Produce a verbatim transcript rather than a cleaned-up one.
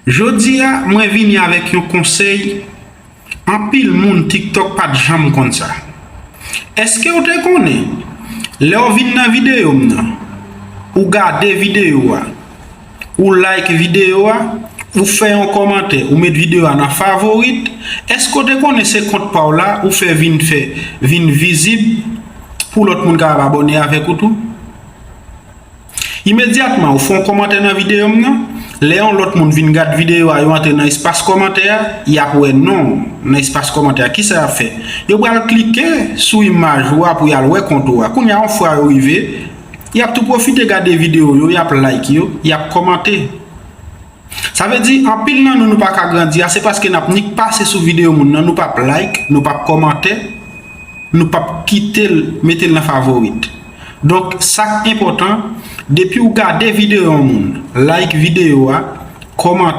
Jodi a, mwen vini avèk yon konsèy. Anpil moun TikTok pa t janm konn sa. Èske w te konnen, lè w vin nan videyo m nan, ou gade videyo a, ou like videyo a, ou fè yon kòmantè, ou met videyo a nan favorit, èske w te konnen se kont pa w la ou fè vin fè, vin vizib pou lòt moun kapab abòne avèk ou tou? Imedyatman, ou fè yon kòmantè nan videyo m nan, lè yon lòt moun vin gad videyo a, yo antre nan espas kòmantè a, y ap wè non w nan espas kòmantè a. Kisa y ap fè? Yo pral klike sou imaj ou a pou y al wè kont ou a. Kounye a, yon fwa yo rive, y ap tou pwofite gade videyo yo, y ap like yo, y ap kòmante. Sa vle di, anpil nan nou, nou pa ka grandi a, se paske n ap nik pase sou videyo moun nan, nou p ap like, nou p ap kòmante, nou p ap kite l, mete l nan favorit. Donk, sa k enpòtan, depi w gade videyo yon moun, like videyo a, kòmante,